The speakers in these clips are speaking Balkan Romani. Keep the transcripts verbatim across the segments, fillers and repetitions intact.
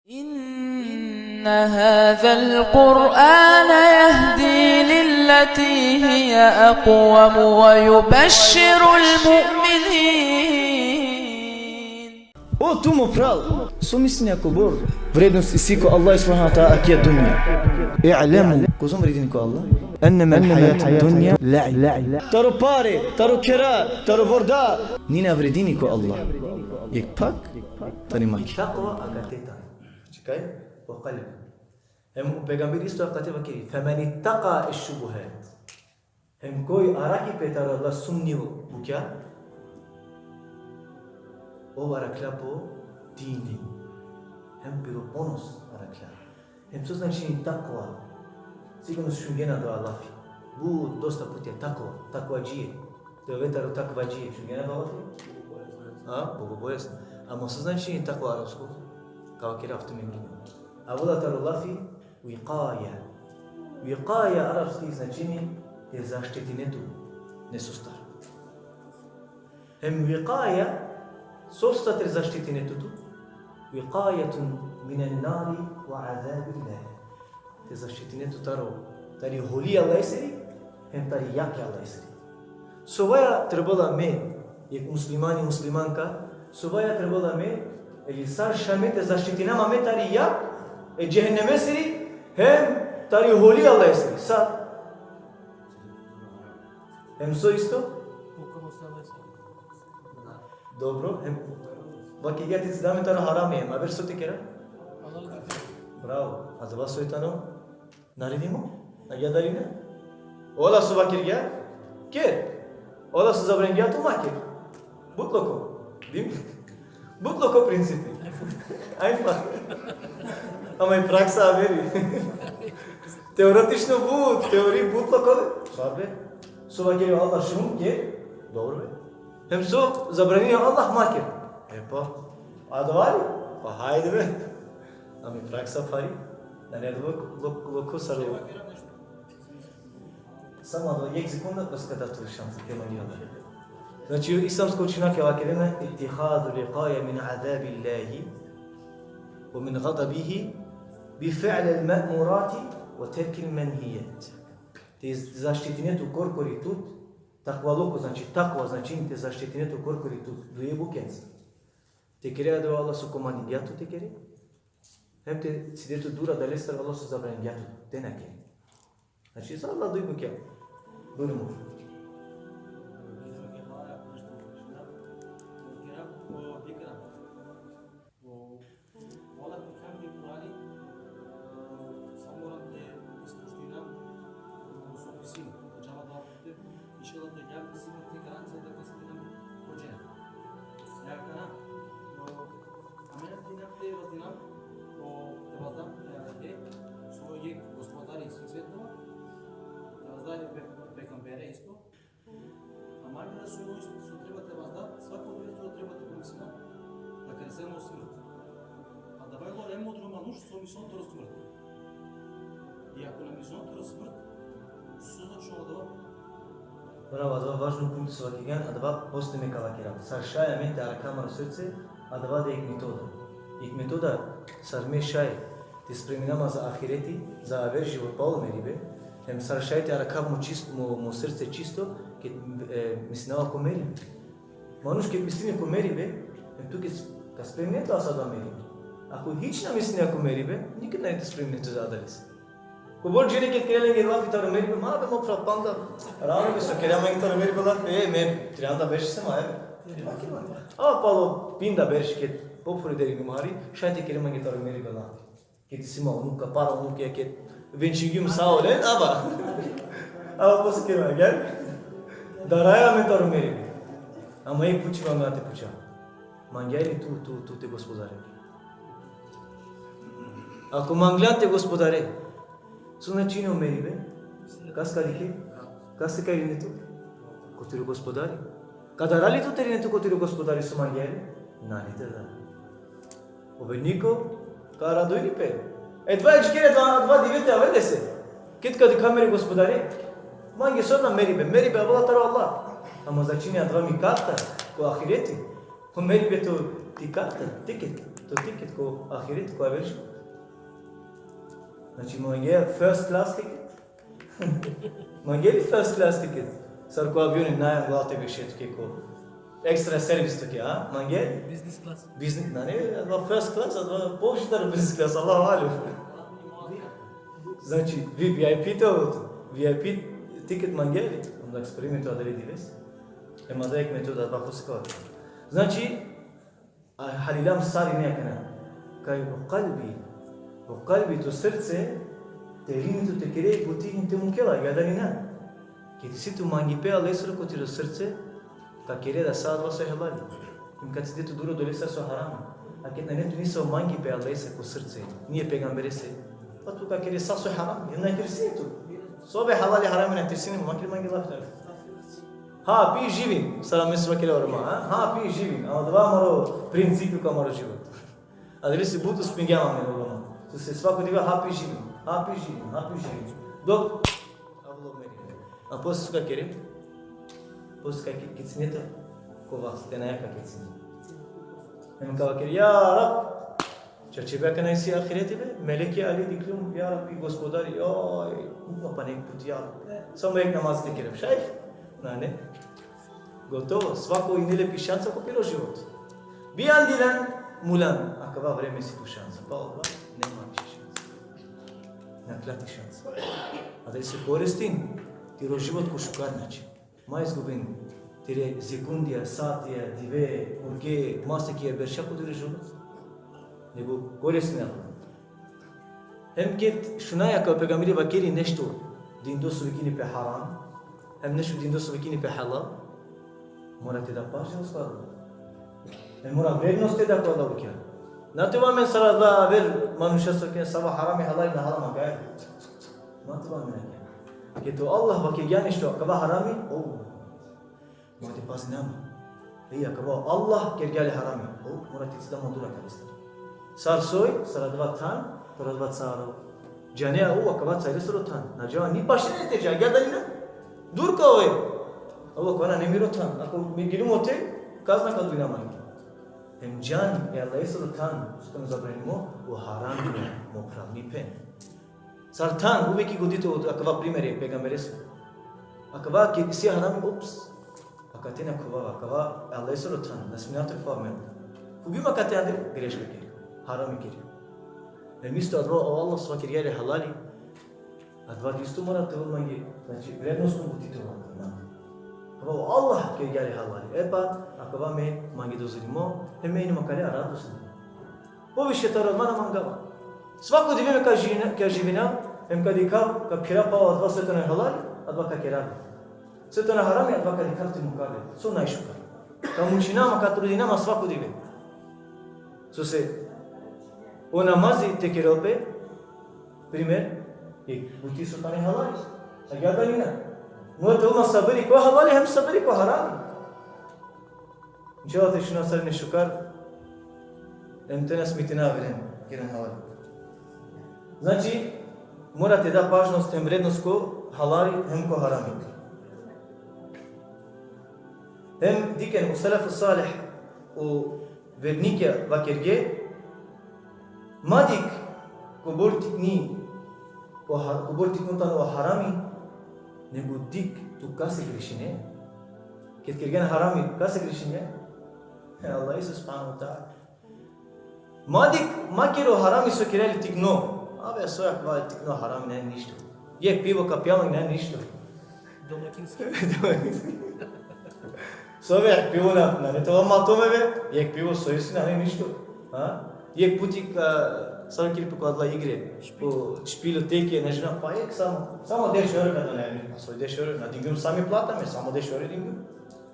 إن هذا القرآن يهدي للتي هي أقوم ويبشر المؤمنين. O tu mo pral, so mislinea kobor vrednost isi ko Allah subhanahu wa ta'ala akija dunja? I'lemu, kozom vredini ko Allah? Ennema al-hayatud dunya la'ib. Taro pare, taro khera, taro vorda, nina vredini ko Allah. Jekh pak tani maki. Takva akate tano. Čekaj, o kalbi. Hem o pejgamberi isto akate vakeri: فمن اتقى الشبهات. Hem koj arakhi pe taro adala sumnjivo bukja, ov arakhla po dini. Hem piro ponos arakhla. Hem so značini takva? Sigurno šungena adava lafi. But dosta putja takva, takvadžije. Te ove taro takvadžije. Šungena adava lafi? A, bogobojazno. Ama so značini takva arapsko? Ka vakerav tumen. Avela taro lafi vikaja. Vikaja arapski značini te zaštitine tu nesostar. Hem vikaja, sostar te zaštitine tu tu? Vikajetun minen nari ve azabillah. Te zaštitine tu taro, tari holi Allahesiri, hem tari jakh Allahesiri. Sovaja trebela me, jekh muslimani, muslimanka, sovaja trebela me, ili sar šaj me te zaštitinav man me tari jakh e džehennemesiri, hem tari holi Allahesiri. Sa? Hem so isto? Dobro, hem vakergja te cidam taro harami, hem aver so te kera? Bravo. Adava soj tano naredimo? Agjaar dali na? Ola so vakergja, ker. Ola so zabrangja tu, ma ker. But loko. Dim? But loko principi. Einfach. Ama i praksa averi. Teoretično but, teori but loko. Sar be? So vakeri Allah šun, ker. Dobro be. Hem so zabranini Allah, ma ker. E pa, adava li? Pa hajde be. Ama i praksa phari. Nane adava lok-, loko sar. Samo adava jekh sekunda, bes, kada tu šansa, te mangela. Znači, islamsko učenjakija vakerena: اتخاذ الوقاية من عذاب الله ومن غضبه بفعل المأمورات وترك المنهيات. Te zaštitine tu korkori tut, takvaloko, znači, takva, znači, te zaštitine tu korkori tut duje bukjenca. Te kere adava Allah so komandingja tu te kere, hem te cide tu dur adalestar Allah so zabrangja tu te na kere. Znači, sa adala duj bukja. Bujrum. Samo moram te ispoštuinam so mislin, džava da te išela te gjav, sigurno ti garancija da ka sledinam ko džene. Ja kana, amen ti na te vazdinam, o, te vazdam, e, so jekh gospodari svih svetova, te vazdam pe-, pejgambere isto, Ama da so, so treba te vazda, svako dive so treba te pomislina, da ka resel o smrt. Adava i mudro manuš so mislon taro smrt. I ako na mislon taro smrt, so značinela adava? Bravo, adava važno punkti so vakergjan, adava posle me ka vakerav. Sar šaj amen te arakha amaro srce, adava da jekh metoda. Jekh metoda sar me šaj te spremina ma za ahireti, za aver život palo meribe, hem sar šaj te arakhav mo čist-, mo, mo srce čisto, ked, e, mislinava ko meribe. Manuš ked mislini ko meribe, hem tu ked s-, ka spremine tu za adava meribe. Ako hič na mislinea ko meribe, nikad nane te spremine tu za adalese. Kobor džene ked kere lenge lafi taro meribe, ma be mo phral, panda. Rame be, so kere mange taro meribe lafi, e, me, trianda berš si ma, e. A palo pinda berš ked pophuri deri numari, šaj te kere mange taro meribe lafi. Ked isi ma unuka, para unuka, ked venčingjum sa olen, ava. Ava posle kere mange. Daraja amen taro meribe. Ama jekh pučiba mangla te pučav. Mangea li tu, tu, tu te gospodare? Ako mangla te gospodare, so značini o meribe? Kas ka dikhe? Kas ka irine tu? Ko tiro gospodari. Ka dara li tu te irine tu ko tiro gospodari so mangea li? Nane te dara. O verniko ka raduini pe. E, adava dži kere, adava, adava dive te avel lese. Ked ka dikha mere gospodare. Mange so na meribe, meribe avela taro Allah. Ama značini adava mi karta ko ahireti. O meribe to ti karta, tiket. To tiket ko ahiret, ko averš. Znači, mangea first class tiket. Mangea li first class tiket? Sar ko avioni, naj, anglal te beše tuke ko extra servis tuke, a? Mangea li? Business class. Business, nane, adava first class, adava poviše taro business class, Allahu alem. Znači, vi-, VIP te ovel tu. VIP tiket mangea li? Onda eksperimento adale dives. Ema da jekh metoda, adava ko sikava. Znači, a, halilam sar ine akana. Kaj o kalbi, o kalbi, to srce, te irini tu te kere buti hem te mukel la, ja dali na? Ked isi tu mangipe e Allahesoro ko tiro srce, ka kere da sa adava so halali. Hem ka cide tu duro odolese so harami. A ked nane tu niso mangipe e Allahese ko srce, ni e pejgamberese, pa tu ka kere sa so harami, hem na interesini tu. Sobe halali harami na interesini, ma kere mange lafi taro. Ha, pi, živin, sar amen so vakera o Roma, ha? Ha, pi, živin. Ama adava amaro principio ko amaro život. Adalese but uspingjam amen o Roma. Sose svako dive ha, pi, živin. Ha, pi, živin. Ha, pi, živin. Dok avlo meri. A posle so ka kere? Posle ka ke-, kecine te ko vas, te naja ka kecine. Hem ka vakere: Ja Rab, čače be, akana isi ahireti be, meleki ale, dikhljum, ja Rabbi, gospodari, joj, ukma pana jekh put, ja Rabbi. Samo jekh namaz te kerav. Šaj? Nane. Gotovo, svako ine le pi šansa ko piro život. Bijandiljan, mulan, akava vreme isi tu šansa. Pa odova, nema više šansa. Nakhla ti šansa. Adalese koristin tiro život ko šukar način. Ma izgubin tire sekundija, satija, dive, kurke, masekija, berša ko tiro život. Nego koristin. Hem ked šunaja kaj o pejgamberi vakeri nešto dindo so vikini pe haram, hem nešto dindo so vikini pe halal, mora te da pažnja ko adava. Hem mora vrednost te da ko adava bukja. Na te ova amen sar adala aver manuša so keren savo harami, halali, na halali, mangava. Ma te ova amen akana. Ked o Allah vakergja nešto, akava harami, o, mora te pazina man. Ej, akava o Allah kergja le harami, o, mora te cida man dur akalestar. Sar soj? Sar adava than, sar adava caro. Džanea o, akava caresoro than. Na džava ni pašine te dža, agjaar dali na? Dur ka ove. Ov akava nane miro than. Ako me giljum ote, kazna ka dobinav man. Hem džan e Allahesoro than, so tano zabranimo, o harami, mo phral, mi phen. Sar than, uvek i godi tu akava primeri e pejgamberesoro. Akava ked isi harami, ups. Akate na khovava, akava e Allahesoro than, na smina te khova amen. Khugjum akate andre, greška keri. Harami keri. Hem isto adava o Allah so vakergja le halali, adava isto mora te ovel mange, znači, vrednosno buti te ovel mange. Akava o Allah kergja le halali. E pa, akava me mange dozvolimo, hem me inum akale radosno. Poviše taro adava na mangava. Svako dive me ka živina, ka živina, hem ka dikhav, ka phirav palo adava so tano halali, adava ka kerav. So tano harami, adava ka dikhav te mukav le. So najšukar. Ka mučinav man, ka trudinav man svako dive. Sose, o namazi te kerel pe, primer, e buti so tano halali. Agjaar dali na? Mora te ovel man sabiri ko halali, hem sabiri ko harami. Inšallah te šuna sar ine šukar, hem te na smitina averen, keren halali. Znači, mora te da pažnost hem vrednost ko halali, hem ko harami. Hem dikhen o selefu salih, o vernikja vakerge, ma dikh kobor tikni, o ha-, kobor tikno tano o harami, nego dikh tu kase grešine. Ked kergjan harami, kase grešingjan? E Allahese subhanehu ve teala. Ma dikh, ma ker o harami so kera le tikno. Abe, soj akava tikno, harami, nane ništo. Jekh pivo ka pija, mange, nane ništo. Domaćinski. Domaćinski. Soj be, jekh pivo na, nane te ova mato me be, jekh pivo soj isi, nane ništo. Ha? Jekh puti ka, sar keri pe ko adala igre, špil, ko špil, teke, na džanav, pa jekh samo, samo deš evro ka da, nane, pa soj deš evro, na dingjum sa mi plata me, samo deš evro dingjum.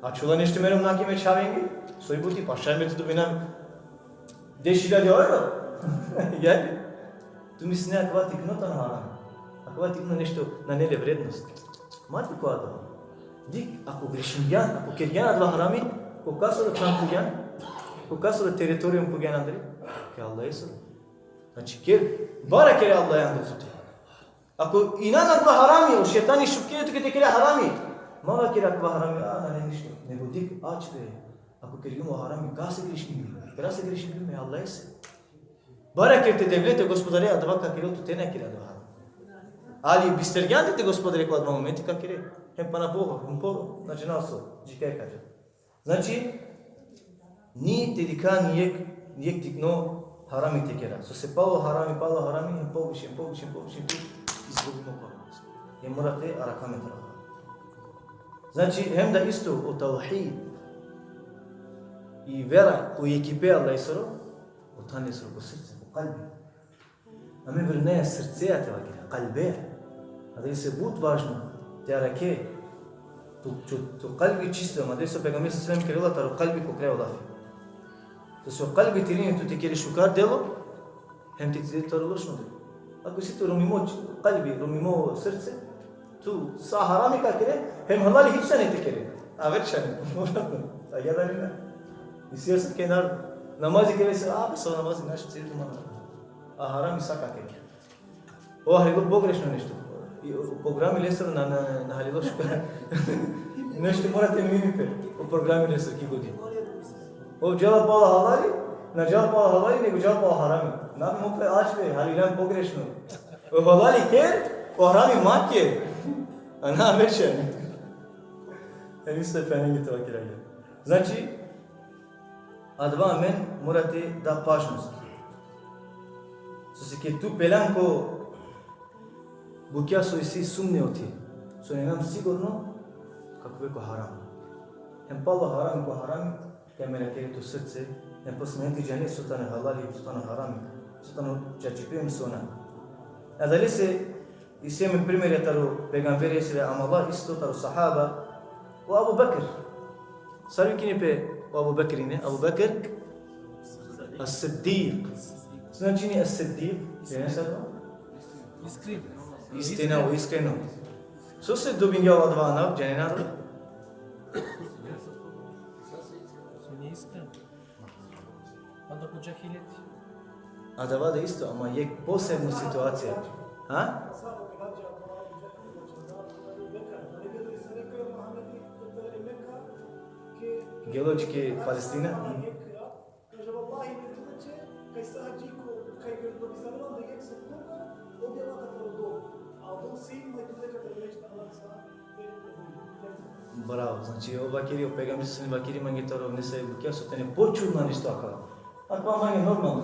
A čula nešto mero mnake, me čhavenge, soj buti, pa šaj me te dobinav deš hiljade evro. Jali? Tu misline akava tikno tano harami. Akava tikno nešto nane le vrednost. Ma dikh ko adava. Dikh, ako grešingjan, ako kergjan adava harami, ko kasoro than khuvgjan, ko kasoro teritorijum khuvgjan andre, ke Allahesoro. Znači, ker, bara ker e Allahesoro andre tute. Ako inan akava harami, o šejtani šukeri tuke te kere harami, ma vaker akava harami, a, nane ništo, nego dikh, ač be. Ako kergjum o harami, kase grešingjum? Kase grešingjum? E Allahese. Bara ker te Devle, te Gospodare, adava ka kerel tut, te na kere adava haram. Ali bistergjan te Gospodare ko adava momenti ka kere. Hem pana boho, hem po, na džanav so, dži kaj ka dža. Znači, ni te dikha ni jek, ni jek tikno harami te kera. Sose palo harami, palo harami, hem poviše, hem poviše, hem poviše, tu izgubimo pamet. Hem mora te arakha amen taro harami. Znači, hem da isto o tauhid, i vera, o jekipe Allahesoro, o than lesoro ko srce, ko kalbi. Amen verujnaja srcea te vakera, kalbea. Adalese but važno te arakhe tu, tu, tu kalbi čisto, ama adalese o pejgamberi sallallahu alejhi ve sellem kerela taro kalbi ko kraj o lafi. Sose o kalbi te irini tu te kere šukar delo, hem te cide taro lošno delo. Ako isi tu romimo č-, kalbi, romimo srce, tu sa harami ka kere, hem halali hič sa ne te kere. Aver šaj. Agjaar da li na? Isi so kenar, namazi kere se, a, bes o namazi, naš cide tu mana. A harami sa ka kere. O, halilo pogrešno nešto. I o programi lesoro na, na, na halilo šukar. Nešto mora te mini pe. O programi lesoro ki godi. O džala pala halali, na džala pala halali, nego džala pala harami. Na bi mukle ačbe, halilan pogrešno. O halali ker, o harami ma ker. A na veče. E, isto e phenenge te vakera. Znači, adava amen mora te da pažnost. Sose ked tu pelan ko bukja so isi sumnje oti, so ninam sigurno, ka khuve ko haram. Hem palo haram ko haram, ka merakere to srce, hem posle na te džane so tano halali, so tano harami, so tano čačipe, so na. Adalese isi amen primerja taro pejgamberesere amala, isto taro sahaba. O Abu Bekr. Sar vikini pe o Abu Bekr ine? Abu Bekr As-Siddiq. Značini As-Siddiq? Džane sar? Iskreno. Istina, o iskreno. Sose dobingja adava anav, džane na? Iskreno. Onda ko džahileti. Adava da isto, ama jek posebno situacija. Ha? Gelo dži ki Palestina? Bravo, znači, o vakeri, o pejgamberi sallallahu alejhi ve sellem vakeri mange taro nesave bukja so tane počudna nešto akava. Akava mange normalno.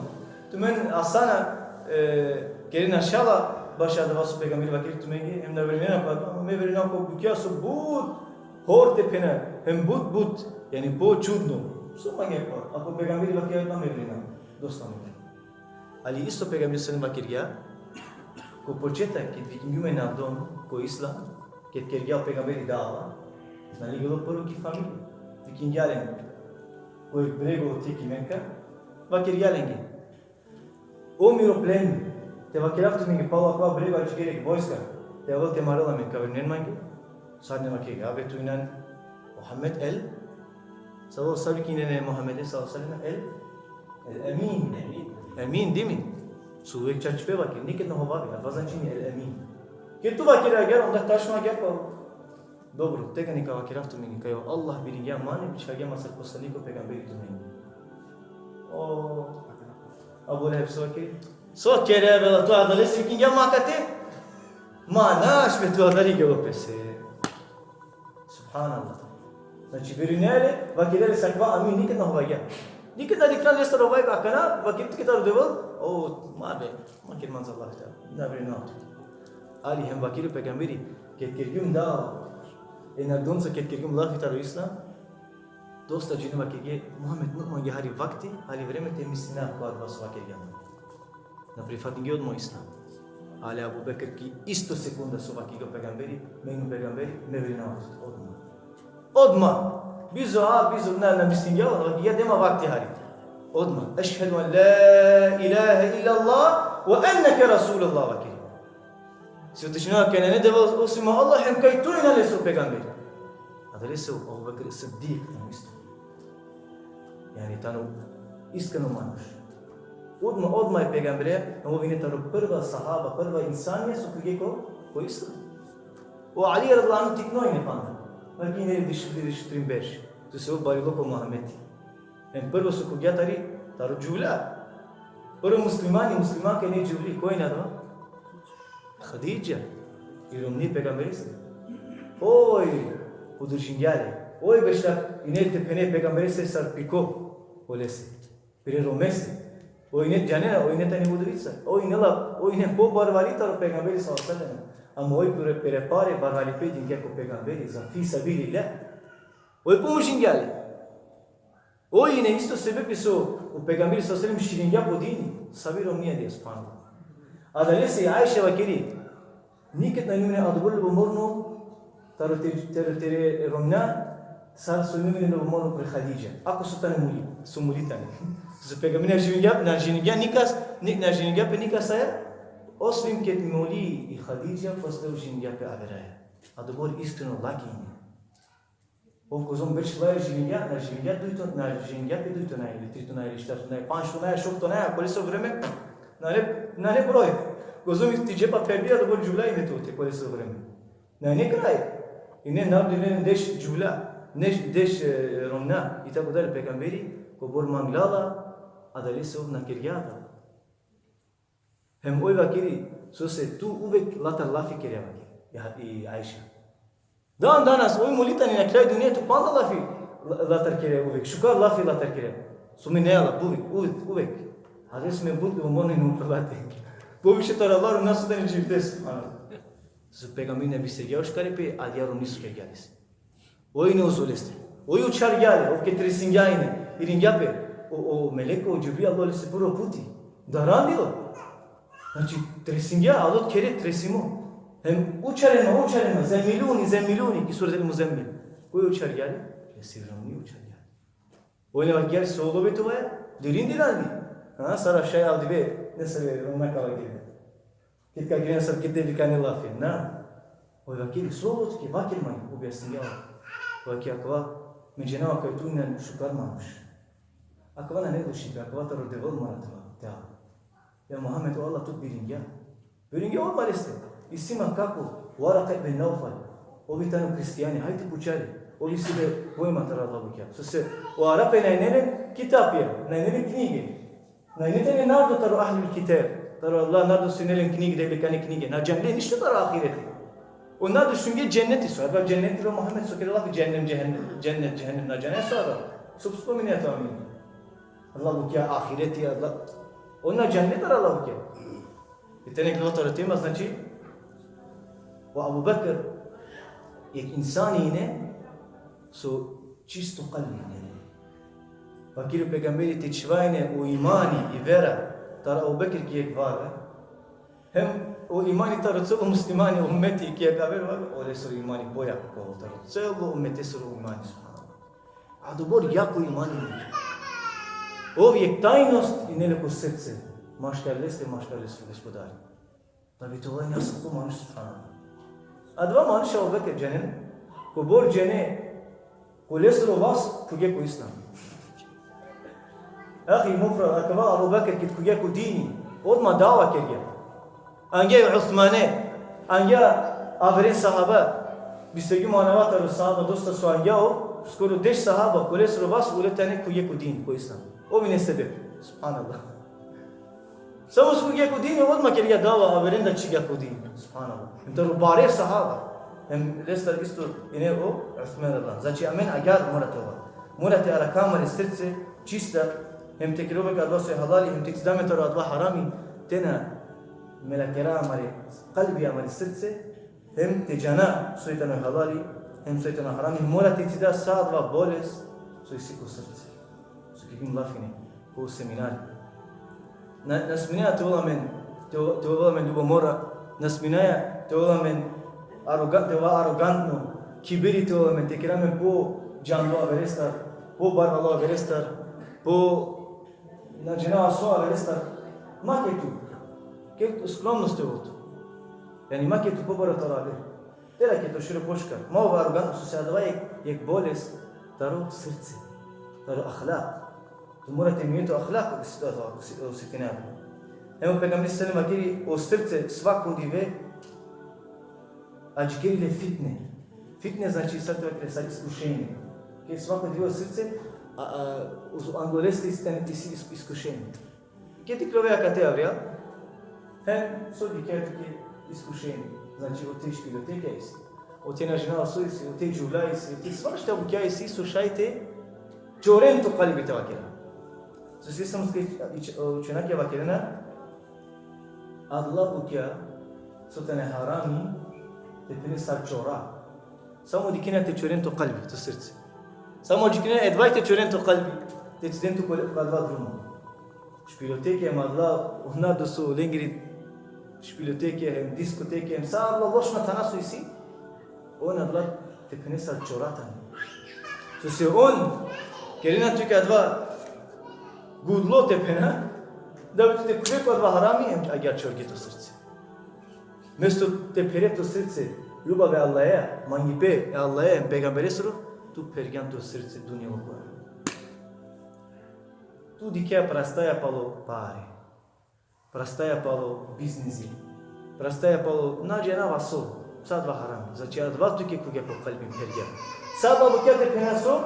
Tumen asana, e, kerena šala bašo adava so pejgamberi vakeri tumenge, hem na verujnena ko adava, me verujnava ko bukja so but hor te phena, hem but, but, jani počudno. So mange akava? Ako pejgamberi vakeri, me verujnava. Dosta mange. Ali isto pejgamberi sallallahu alejhi ve sellem vakergja, ko početak, ked vikingjum e narodon ko islam, ked kergja o pejgamberi dava, nali, gelo prvo ki familija. Vikingja len ko jek brego oti ki Meka, vakergja lenge: O miro pleme, te vakerav tumenge, palo akava brego adžikeri jek vojska, te avel te marel amen, ka verujnen mange? Sarine vakergja: Abe, tu inan Muhammed el, savo, sar vikinen e Muhammede sallallahu alejhi ve sellem, el, el Emin. Emin. Emin, dimi? So uvek čačipe vakeri, niked na hovavi, adava značini el Emin. Ked tu vakere agjaar, onda tačno agjaar palo. Dobro, tegani ka vakerav tumenge kaj o Allah biringja mane, bičhalgja ma sar poslaniko, pejgamberi tumenge. O Abu Leheb so vakeri? So kere, bela, tu adalese vikingja ma akate? Ma naš, be, tu adari gelo pese. Subhanallah. Znači, verujnea le, vakergja le sakva, amin, niked na hovavgja. Niked na dikhljan lestar hovavgja, akana vakeri tuke taro Devel, o, ma be, ma ker manca lafi, na verujnava tut. Ali hem vakeri o pejgamberi, ked kergjum dava e narodonca, ked kergjum lafi taro islam, dosta džene vakergje: Muhammed, no, mange hari vakti, hari vreme te mislina ko adava so vakergjan. Na prifatingje odma o islam. Ali Abu Bekr ki isto sekunda so vakergja o pejgamberi, menge o pejgamberi, me verujnava tut odma. Odma. Bizo a, bizo na, na mislingja, vakergja: Dema vakti hari. Odma. Ešhedu en la ilahe illallah ve enneke Resulullah, vakeri. Svedočinava kaj nane Devel osim o Allah, hem kaj tu inan lesoro pejgamberi. Adalese o Abu Bekr Siddik tano isto. Jani tano iskreno manuš. Odma, odma e pejgambere, ov ine taro prva sahaba, prva insanja so khuvgje ko, ko islam. O Ali radijallahu anhu tikno ine panda. Vakergja ine deš, deš trin berš. Sose ov barilo ko Muhammedi. Em prvo so khuvgja tari, taro džuvlja. Prvo muslimani, muslimanka ine džuvli, koj ine adava? Hadidža. I romni e pejgamberesiri. Oj, podržingja le. Oj, bešla, ine te phene e pejgamberesiri sar piko, olese. Pire romese. Oj ine, džanena, oj ine tani udovica. Oj ine la, oj ine pobarvali taro pejgamberi sallallahu alejhi ve sellem. Ama oj pire, pire pare barvalipe dingja ko pejgamberi, za fi sebilillah. Oj pomožingja le. Oj ine isto sebepi so o pejgamberi sallallahu alejhi ve sellem širingja po dini. Savi romni adija, subhanallah. Adalese i Ajša vakeri, niked nane umne adobor ljubomorno taro te, taro tere romnja, sar so ine umne ljubomorno pre Hadidža. Ako so tane muli, so muli tane. So pejgamberi na ženingja, na ženingja nikas, ni, na ženingja pe nikasaja, osim ked muli i Hadidža, posle ženingja pe averaja. Adobor iskreno laki ine. Ov kozom berš laja ženingja, na ženingja dujto, na ženingja pe dujto naja, ili trito naja, ili štarto naja, pančto naja, šovto naja, koleso vreme, nane, nane broj. Kozom ti džepa pherbi, adobor džuvlja ine tute, koleso vreme. Nane kraj. Ine narodo ine len deš džuvlja, neš, deš, e, romnja, i tako dalje, pejgamberi, kobor mangla la, adalese ov na kergja adava. Hem oj vakeri, sose tu uvek latar lafi kerea, vakeri, ja, i Ajša. Dan danas, oj muli tani na kraj dunja, tu panda lafi la-, latar kerea uvek, šukar lafi latar kerea. So me nela, uvek, uvek, uvek. Adalese me but, o mone no prolate. Poviše taro Allah romnja so tane dživde, subhanallah. So pejgamberi na bistergja o šukaripe, adija romni so kergja lese. Oj ine uzoleste. Oj učhargja le, ov ked tresingja ine, iringja pe. O, o meleko, o Džibril, alo lese prvo puti. Darandilo. Znači, tresingja, alo khere tresimo. Hem učhareno, učhareno, zemmiluni, zemmiluni, ki suret el-Muzemmil. Koj učhargja le? Lese romni učhargja le. Oj na vakeri so olo be tuvaja, dirin dirandi. Ha, sar šaj avdive, nesave romnjaka vakeri. Ked ka giren sar ked te vikane lafi, na. Oj vakeri, so olo tuke, vaker mange, objasningja. Oj vakeri, akava, me džanava kaj tu ine šukar manuš. Akava nane lošnipe, akava taro Devel mora te ava. Ja Muhammed, o Allah tut biringja. Biringja odma leste. Isi ma kako, Varaka ibn Naufal. Ov i tano hristijani, hajde pučari. Ov isi le pojma taro Allah bukja. Sose, o Arape na ine len kitapja, na ine len knjige. Na ine tane narodo taro ahlul kitab, taro Allah narodo so ine len knjige, debeli kane knjige. Na džanle ništo taro ahireti. O narodo šunge dženneti, so adava dženneti, o Muhammed so kere lafi džehennem, džehennem, džennet, džehennem, na džane so adava. So spominea to amin. Allah bukja, ahireti, Allah. O na džanle taro Allah bukja. I tane klo taro tema, znači, o Abu Bekr, jek insani ine, so čisto kalbi ine. Vakeri o pejgamberi te čhiva ine o imani, i vera, taro Abu Bekr ki jek vaga. Hem o imani taro celo muslimani, ummeti ki jek aver vaga, olesoro imani pojako, taro celo ummetesoro imani, subhanallah. Adobor jako imani ine. Ov jek tajnost ine le ko srce. Maškar leste, maškar lesoro gospodari. Da bi te ovel nesavko manuš, subhanallah. Adava manuš, Abu Bekr, džanena? Kobor džene, kolesoro vas khuvge ko islam. Ahi, mo phral, akava Abu Bekr ked khuvge ko dini, odma dava kergja. Angja i Usmane, angja averen sahaba, bistergjum anava taro sahaba, dosta so angja ov, skoro deš sahaba, kolesoro vas ule tane khuvge ko din, ko islam. Ov ine sebep. Subhanallah. Samo so khuvge ko din, odma kergja dava, averen da čhivgja ko din. Subhanallah. Hem taro bare sahaba. Hem lestar isto ine o Usman, Allah. Znači, amen agjaar mora te ova. Mora te arakha amare srce čista, hem te kera uvek adava soj halali, hem te cida amen taro adava harami, te na melakera amare kalbi, amare srce, hem te džana soj tano halali, hem soj tano harami, mora te cida sa adava bolest soj isi ko srce. So kergjum lafi ine ko seminari. Na, na sminaja te ovel amen, te, te ovel amen ljubomora, na sminaja te ovel amen aroga-, te ova arogantno, kibiri te ovel amen, te kera amen po džanlo averestar, po barvalo averestar, po na džanav so averestar, ma ke tu, ke skromnost te ovel tu. Jani ma ke tu pobaro taro aver. Tera ke to širo pošukar. Ma ov arogantno, sose adava jek, jek bolest taro srce, taro ahlak. Tu mora te mine to ahlak, osi-, osi-, osetine. Hem o pejgamberi sallallahu alejhi ve sellem vakeri, o srce svako dive adžikeri le fitne. Fitne znači sar te vakere, sar iskušenje. Ke svako dive o srce a, a, uz, anglo leste isi tane, isi is-, iskušenje. Ked iklove akate avrial, hem so dikhe tuke iskušenje. Znači, ote špiloteke isi. Ote na džanav so isi, ote džuvlja isi, ote svašta bukja isi, so šaj te čoren to kalbi, te vakera. So isi islamske ič-, učenjakija vakerena, adala bukja so tane harami, te phene sar čora. Samo dikhena te čoren to kalbi, to srce. Samo dikhena edvaj te čoren to kalbi, te ciden tu ko, ko adava drumo. Špiloteke hem adala, ona doso lengiri špiloteke hem diskoteke hem sa adala lošna thana so isi, on adala te phene sar čora tane. So se on kerena tuke adava gudlo, te phena, da bi tu te khuve ko adava harami, hem agjaar čorge to srce. Mesto te phere to srce ljubav e Allaheja, mangipe e Allaheja hem pejgamberesoro, tu phergjan to srce dunjaluko. Tu dikhe prastaja palo pare, prastaja palo biznisi, prastaja palo na džanav so, sa adava harami. Znači, adava tuke khuvgja ko kalbi, phergja. Sa adava bukja, te phena so,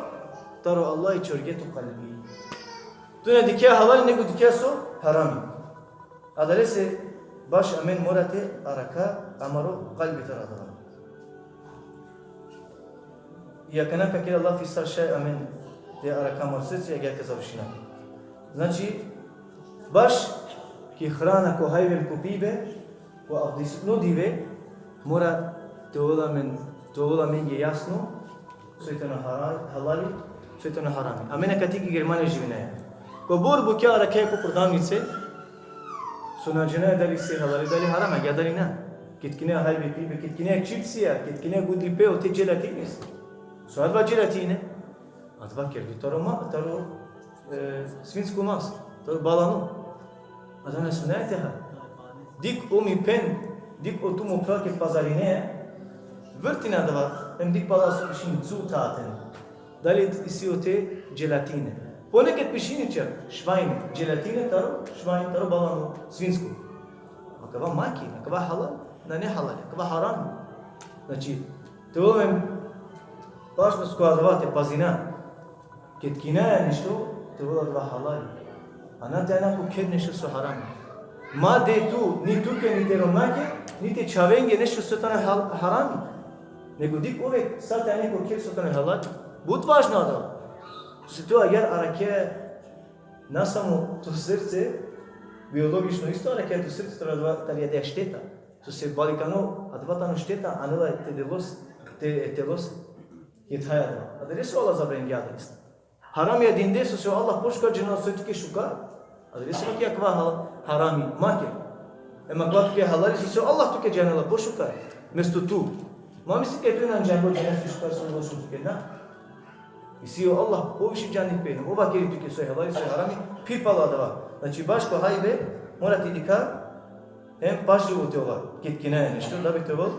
taro Allahi čorge to kalbi. Tu na dikhe halali, nego dikhe so harami. Adalese baš amen mora te arakha amaro kalbi taro adava. I akana ka kera lafi sar šaj amen te arakha amaro srce, agjaar ka završina. Znači, baš ki hrana, ko hajbe, ko pibe, ko avdisutno dive, mora te ovel amen, te ovel amenge jasno, soj tano hara-, halali, soj tano harami. Amen akate ki Germanija živinaja. Kobor bukja arakhe ko prodavnice, so na džanaja dali isi halali, dali harami, agjaar dali na. Ked kine hajbe pibe, ked kine čipsija, ked kine gudlipe, ote dželatine. So adava dželatine? Adava kerdo taro ma-, taro, e, svinsko mas, taro balano. Adava na sminaja te ha. Dikh o mi phen, dikh o tu mo phral ked pazarine, vrtin adava, hem dikh pala so pišini Zutaten. Dali isi ote dželatine. Ponekad pišini čak Schwein, dželatine taro, Schwein taro balano, svinsko. Akava ma ki, akava halal, nane halal, akava haram. Znači, te ovel amen pažljiv ko adava, te pazina. Ked kinaja nešto, te ovel adava halali. A na te ana ko kher nešto so harami. Ma de tu, ni tuke, ni te romnjake, ni te čhavenge nešto so tano hal-, harami. Nego dikh uvek sa te ane ko kher so tano halali. But važno adava. So se tu agjaar arakhe na samo to srce, biologično isto arakhe to srce, taro adava, tari adaja šteta. So se balikano, adava tano šteta anela te delos, te, e telos. Ked haja adava. Adalese o Allah zabrangja adalese. Harami adinde, so se o Allah pošukar džanela soj tuke šukar. Adalese ma ki akava ha-, harami, ma ki. Hem akava tuke halali, so se o Allah tuke džanela pošukar. Mesto tu. Ma misli kaj tu na džanela džanela soj šukar, soj lošno tuke, na. Isi o Allah poviše džanipe, hem ov vakeri tuke soj halali, soj harami, phi pala adava. Znači, baš ko hajbe mora te dikha, hem pažljivo te ova, ked kinaja nešto, da bi te ovel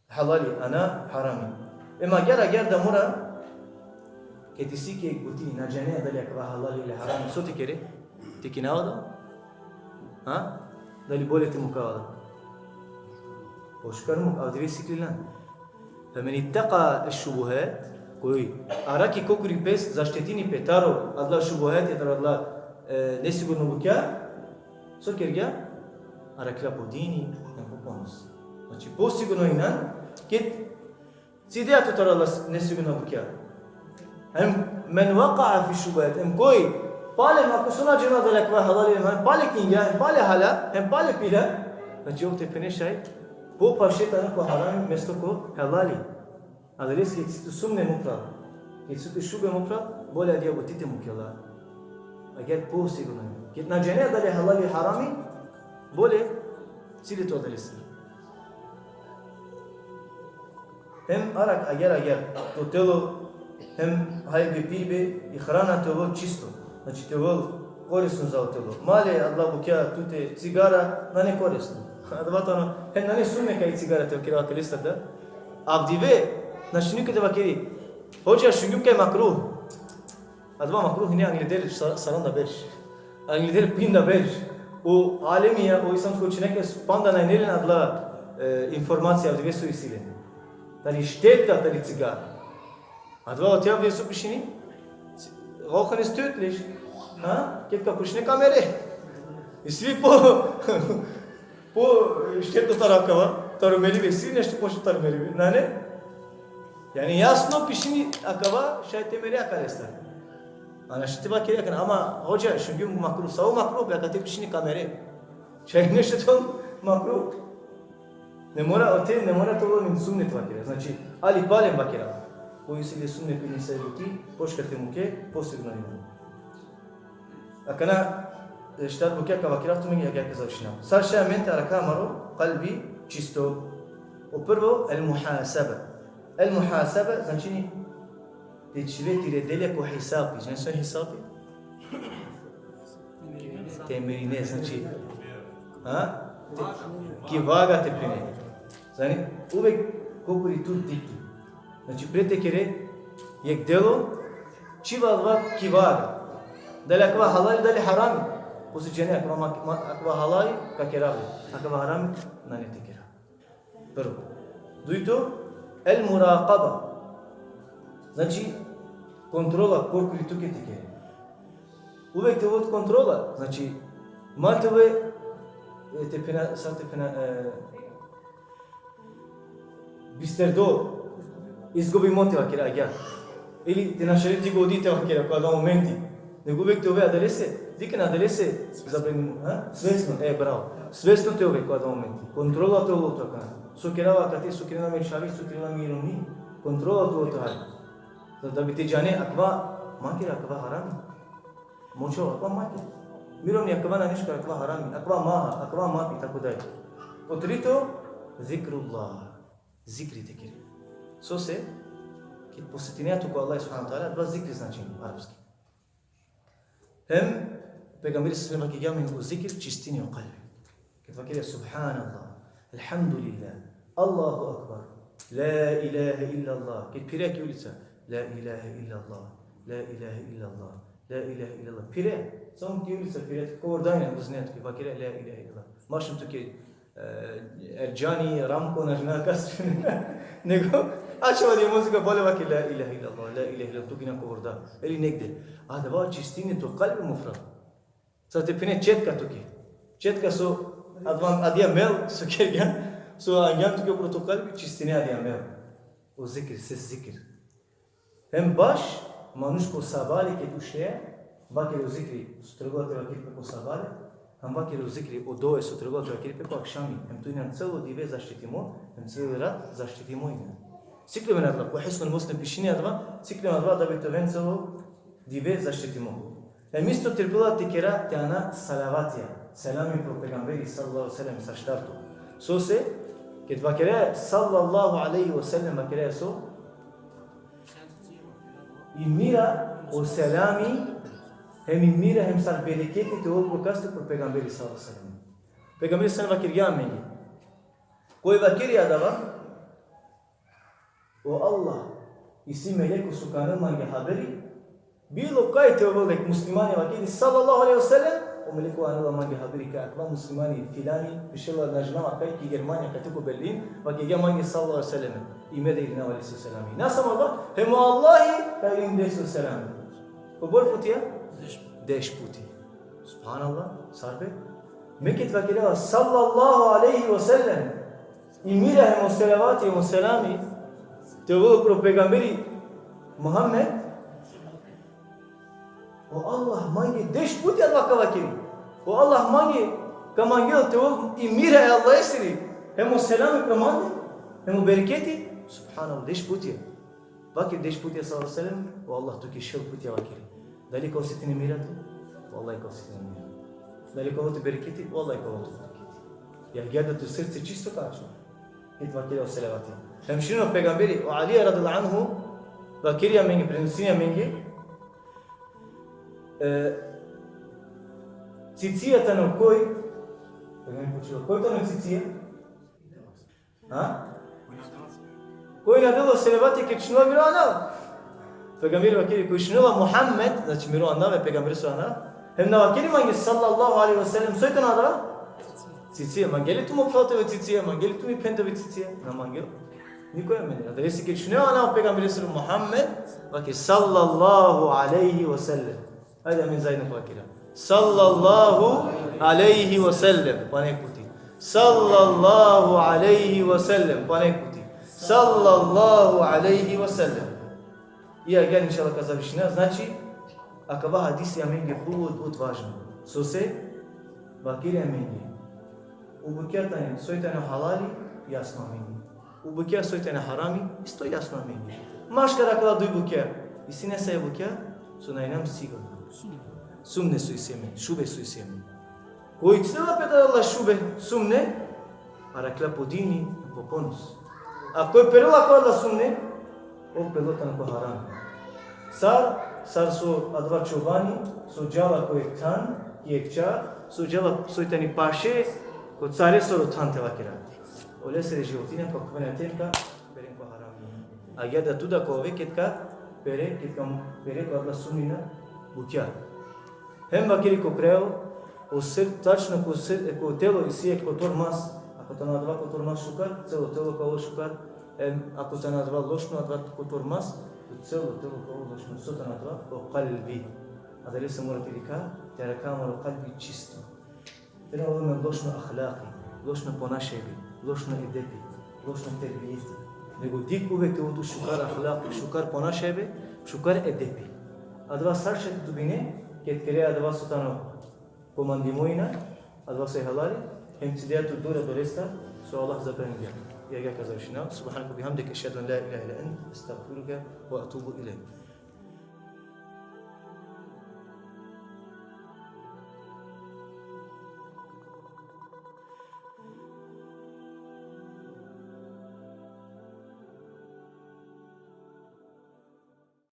halali, a na harami. Hem agjaar, agjaar da mora, ked isi ki jekh buti, na džane dali akava halali ili harami, so te kere? Te kinava da? Ha? Dali bolje te mukava da? Pošukar muk, avdive siklilan. Femen itteka šubuhat, koj arakhi kokori pes, zaštitini pe taro adala šubuhat, taro adala, e, nesigurno bukja, so kergja? Arakhla po dini, hem po ponos. Znači, posigurno inan, ked cidea tut taro adala nesigurna bukja. Hem men vekae fi šubuhat, hem koj pale, ma ko so na džanela dali akava halali, hem pale kingja, hem pale hala, hem pale pila, znači, ov te phene šaj popaše tano ko harami mesto ko halali. Adalese ked isi tu sumnje, mo phral, ked isi tu šube, mo phral, bolje adaja buti te mukela. Agjaar posigurno. Ked na džane dali halali, harami, bolje cide tu adalese. Hem arakh agjaar, agjaar, to telo, hem hajbe pibe i hrana te ovel čisto. Znači, te ovel korisno za o telo. Male adala bukja tute, cigara, nane korisno. Adava tano, hem nane sumnje kaj cigara te vakera lestar da. Avdive, znači, niko te vakeri: Hodža, šungjum kaj makruh. Adava makruh hine angleder sa-, saranda berš. Angleder pinda berš. O alemija, o islamsko učenjakija panda na ine len adala, e, informacija avdive so isi len. Tari šteta tari cigara. Adava ote avdive so pišini? Si-, Rauchen ist tödlich. Ha? Ked ka pušine ka mere. I svi po, po štetno taro akava, taro meribe, svi nešto pošto taro meribe. Nane? Jani jasno pišini akava šaj te mere akarestar. A našti te vakere akana, ama hodža, šungjum makruh, savo makruh, be akate pišini ka mere. Šaj nešto to makruh. Ne mora, o te, ne mora te ovel sumnje te vakere. Znači, ali palem vakera. Koji si le sumnje pe nisa buti, poškar te muke, posebno ima. Akana, e, štar bukja ka vakera, tu menge ka završina. Sar šaj amen te arakha amaro kalbi čisto. O prvo, el muhasaba. El muhasaba, znači, te čhive tire delja ko hisabi. Znači, so hisabi? Te merine, znači, a? Te, ki vaga te prine. Znači, uvek kokori tu dikti. Znači, pre te kere jek delo, čhiva adava ki vaga. Dali akava halali, dali harami. Posle džane, akava ma-, ma-, akava halali, ka kera le. Akava harami, nane te kera. Prvo. Dujto, el murakaba. Znači, kontrola korkori tuke te kere. Uvek te ovel kontrola, znači, ma te ove, e, te phena, sar te phena, e, bisterdo, izgubimo te vakera agjaar. Ili te našari ti godi te vakera ko adava momenti. Nego uvek te ove adalese, dikhen adalese zabranimo, ha? Svesno, e, bravo. Svesno te ove ko adava momenti. Kontrola te ovel tu akana. So kerava akate, so kerena me čhave, so kerena me romni. Kontrola te ovel tu akana. Da, da bi te džane, akava ma kere, akava harami. Mo čhavo, akava ma kere. Mi romni, akava nane šukar, akava harami, akava ma ha, akava ma pi, tako dalje. O trito, zikrullah. Zikri te kere. Sose, ked posetinea tu ko Allah subhanahu wa ta'ala, adava zikri značini arapski. Hem, pejgamberi sallallahu alejhi ve sellem vakergja amen o zikir čistini o kalbi. Ked vakerea subhanallah, elhamdulillah, Allahu akbar, la ilahe illallah. Ked phirea ki ulica, la ilahe illallah, la ilahe illallah, la ilahe illallah. Phirea, samo ki ulica phirea, ko vordajna buznea, ked vakerea la ilahe illallah. Mašun tuke, e, Erdžani, Ramko, na znam kas. Nego, ačhava di muzika, bole vaker la ilahe illallah, la ilahe illallah, tu ki na ko vorda. Ili negde. Adava čistini to kalbi, mo phral. Sar te phene četka tuke. Četka so adava, adija mel, so kergjan, so angjan tuke upro to kalbi, čistini adija mel. O zikri, ses zikir. Hem baš manuš ko sabale ked uštea, vakeri o zikri, so trebela te vakeri pe ko sabale, hem vakeri o zikri, o dove so trebela te vakeri pe ko akšami, hem tu injan celo dive zaštitimo, hem celi rat zaštitimo injan. Sikliven adava, ko Hisnul Muslim pišini adava, sikliven adava da bi te oven celo dive zaštitimo. Hem isto trebela te kera te ana salavatija, selami pro pejgamberi sallallahu alejhi ve sellem, sa štarto. Sose, ked vakerea sallallahu alejhi ve sellem, vakerea so, i mira, o selami, hem i mira, hem sar bereketi te ovel pro kaste, pro pejgamberi sallallahu alejhi ve sellem. Pejgamberi sallallahu alejhi ve sellem vakergja amenge. Koj vakeri adava, o Allah, isi meleko so ka anel mange haberi, bilo kaj te ovel jek muslimani, vakeri sallallahu alejhi ve sellem, o meleko anela mange haberi kaj akava muslimani filani, pišela, na džanav kaj, ki Germanija, kate ko Berlin, vakergja mange sallallahu alejhi ve sellem. I me da irinava lese selami. Na samo adava, hem o Allahi ka irini lese selami. Kobor putija? Deš puti. Subhanallah, sar be? Me ked vakerava sallallahu alejhi ve sellem, i mira hem o selavati hem o selami te ovel pro pejgamberi Muhammed, o Allah mange deš puti adava ka vakeri. O Allah mange ka mangel te ovel i mira e Allahesiri, hem o selami pro mande, hem o bereketi, subhanallah, deš puti. Vaker deš puti sallallahu alejhi ve sellem, o Allah tuke šel puti vakeri. Dali ka osetine mira tu? O Allah ka osetine mira. Dali ka ovel tu bereketi? O Allah ka ovel tu bereketi. Ja, geda tu srce čisto ka ačhol. Ked vakeri o selavati. Hem šunen o pejgamberi, o Ali radijallahu anhu, vakeri amenge, prenosini amenge, e, cicija tano koj, pejgamberi pučilo, koj tano cicija? Ha? Koj na dela selavati ked šunela miro anav? Pejgamberi vakeri, koj šunela Muhammed, znači miro anav, e pejgamberesoro anav. Hem na vakeri mange sallallahu alejhi ve sellem, soj tano adava? Cicija, mangela tu mo phral te ove cicija, mangela tu mi phen te ove cicija, na mangela. Niko amen. Adalese ked šunea o anav pejgamberesoro Muhammed, vakeri sallallahu alejhi ve sellem. Ajde amen zajedno vakera. Sallallahu alejhi ve sellem. Panek puti. Sallallahu alejhi ve sellem. Panek puti. Sallallahu alejhi ve sellem. I agjaar inšallah ka završina, znači, akava hadisi amenge but, but važno. Sose, vakeri amenge. O bukja tane, soj tane halali, jasno amenge. O bukja soj tane harami, isto jasno amenge. Maškar akala duj bukja, isi nesave bukja, so na inam sigurno. Sumnje so isi amen, šube so isi amen. Koj cidela pe adala šube, sumnje, arakhlja po dini, po ponos. A koj perela ko adala sumnje, ov perela tano ko haram. Sar, sar so adava čobani, so džala ko jekh than, ki jekh čar, so džala soj tani paše, ko caresoro than te vakera. Olesere životinja ka khuvena ten ka peren ko haram. Agjaar da tu da ka ove ked ka pere, ked ka pere ko adala sumnjina bukja. Hem vakeri ko kraj, o sir, tačno ko sir, ko telo isi jekh kotor mas, ako tano adava kotor mas šukar, celo telo ka ovel šukar, hem ako tano adava lošno, adava kotor mas, to celo telo ka ovel lošno, so tano adava, o kalbi. Adalese mora te dikha, te arakha amaro kalbi čisto. Te na ovel amen lošno ahlaki, lošno ponašibe, lošno edepi, lošno terbijeti. Nego dikh uvek te ovel tu šukar ahlaki, šukar ponašibe, šukar edepi. Adava sar šaj te dobine, ked kere adava so tano komandimo ina, adava so halali, hem cidea tu dur adalestar, so Allah zabraningja. I agjaar ka završina. Subhaneke ve bihamdike, ešhedu en la ilahe illa ente, estagfiruke ve etubu ilejk.